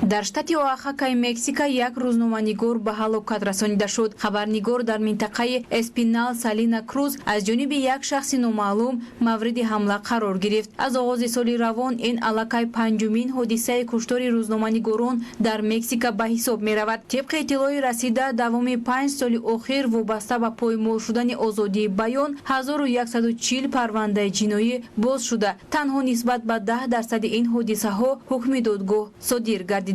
Дар штати Оахакаи Мексика як рӯзноманигор ба ҳалокат расонида шуд. Хабарнигор дар минтақаи Эспинал Салина Круз аз ҷониби як шахси номаълум мавриди ҳамла қарор гирифт. Аз оғози соли равон ин аллакай панҷумин ҳодисаи куштори рӯзноманигорон дар Мексика ба ҳисоб меравад. Тибқи иттилои расида, давоми 5 соли охир вобаста ба поймол шудани озодии баён 1140 парвандаи ҷиноӣ боз шуда, танҳо нисбат ба 10 дарсади ин ҳодисаҳо ҳукми додгоҳ содир гардидааст.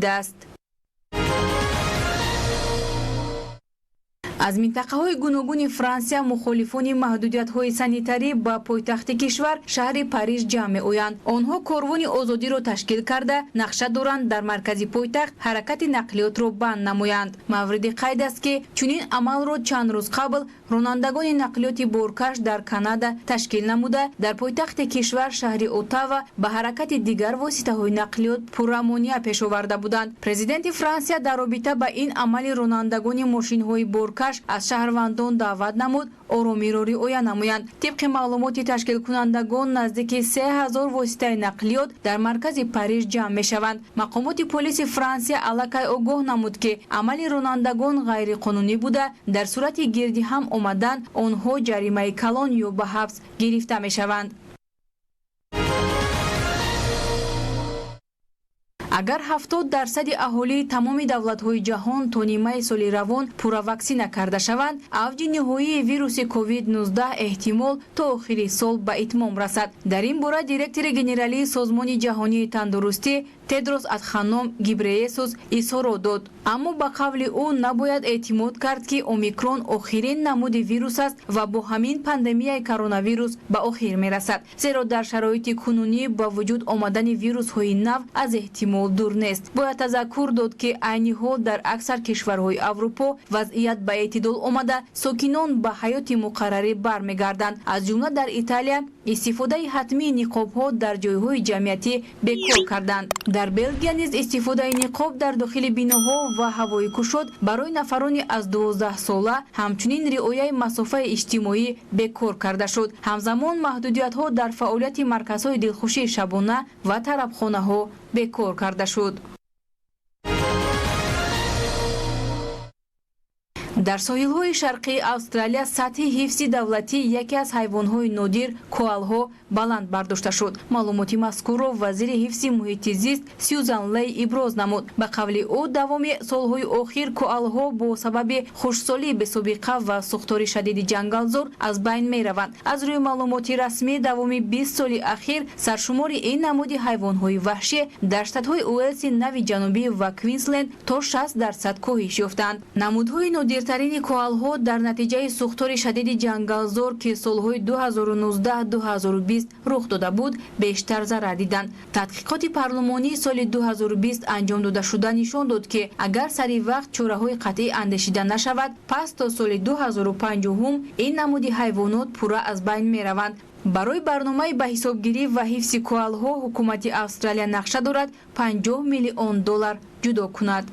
Аз минтақаҳои гуногуни Франсия мухолифони маҳдудиятҳои санитарӣ ба пойтахти кишвар, шаҳри Париж, ҷамъ меоянд. Онҳо корвони озодиро ташкил карда, нақша доранд дар маркази пойтахт ҳаракати нақлиётро банд намоянд. Мавриди қайд аст, ки чунин амалро чанд рӯз қабл ронандагони нақлиёти боркаш дар Канада ташкил намуда, дар пойтахти кишвар, шаҳри Отава, ба ҳаракати дигар воситаҳои нақлиёт пурра монеа пеш оварда буданд. Президенти Франсия дар робита ба ин амали ронандагони мошинҳои боркаш аз шаҳрвандон даъват намуд оромиро риоя намоянд. Тибқи маълумоти ташкилкунандагон, наздики 3000 воситаи нақлиёт дар маркази Париж ҷамъ мешаванд. Мақомоти полиси Франсия аллакай огоҳ намуд, ки амали ронандагон ғайриқонунӣ буда, дар сурати гирди ҳам омадан онҳо ҷаримаи калон ё ба ҳабс гирифта мешаванд. Агар 70 дарсади аҳолии тамоми давлатҳои ҷаҳон то нимаи соли равон пурра ваксина карда шаванд, авҷи ниҳоии вируси COVID-19 эҳтимол то охири сол ба итмом расад. Дар ин бора директори генералии Созмони ҷаҳонии тандурустӣ Тедрос Адханом Гебреесус изҳорот дод. Аммо, ба қавли ӯ, набояд эътимод кард, ки омикрон охирин намуди вирус аст ва бо ҳамин пандемияи коронавирус ба охир мерасад, зеро дар шароити кунунӣ ба вуҷуд омадани вирусҳои нав аз эҳтимол дур нест. Бояд тазаккур дод, ки айни ҳол дар аксар кишварҳои Аврупо вазъият ба эътидол омада, сокинон ба ҳаёти муқаррарӣ бармегарданд. Аз ҷумла дар Италия истифодаи ҳатмии ниқобҳо дар ҷойҳои ҷамъиятӣ бекор карданд. Дар Белгия низ истифодаи ниқоб дар дохили биноҳо ва ҳавои кушод барои нафарони аз 12 сола, ҳамчунин риояи масофаи иҷтимоӣ бекор карда шуд. Ҳамзамон маҳдудиятҳо дар фаъолияти марказҳои дилхушии шабона ва тарабхонаҳо бекор карда шуд. Дар соҳилҳои шарқии Австралия сатҳи ҳифзи давлатии яке аз ҳайвонҳои нодир, коалҳо, баланд бардошта шуд. Маълумоти мазкурро вазири ҳифзи муҳити зист Сюзан Лей иброз намуд. Ба қавли ӯ, давоми солҳои охир коалҳо бо сабаби хушксолии бесобиқа ва сӯхтори шадиди ҷангалзор аз байн мераванд. Аз рӯи маълумоти расмӣ, давоми 20 соли ахир саршумори ин намуди ҳайвонҳои ваҳшӣ дар штатҳои Уэлси Нави Ҷанубӣ ва Квинсленд то 60% коҳиш ёфтанд. Намудҳои нодиртарини коалҳо дар натиҷаи сӯхтори шадиди ҷангалзор, ки солҳои 2019-2020 рух дода буд, бештар зарар диданд. Тадқиқоти парлумонии соли 2020 анҷом додашуда нишон дод, ки агар сари вақт чораҳои қатъӣ андешида нашавад, пас то соли 2050 ин намуди ҳайвонот пурра аз байн мераванд. Барои барномаи ба ҳисобгирӣ ва ҳифзи коалҳо ҳукумати Австралия нақша дорад 50 миллион доллар ҷудо кунад.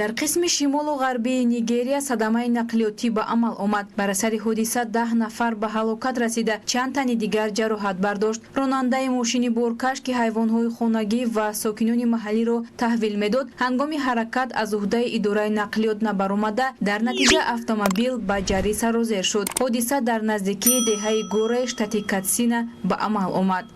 Дар қисми шимолу ғарбии Нигерия садамаи нақлиётӣ ба амал омад. Бар асари ҳодиса 10 нафар ба ҳалокат расида, чанд тани дигар ҷароҳат бардошт. Ронандаи мошини боркаш, ки ҳайвонҳои хонагӣ ва сокинони маҳаллиро таҳвил медод, ҳангоми ҳаракат аз уҳдаи идораи нақлиёт набаромада, дар натиҷа автомобил ба ҷарӣ сарозер шуд. Ҳодиса дар наздикии деҳаи Гораи штати Катсина ба амал омад.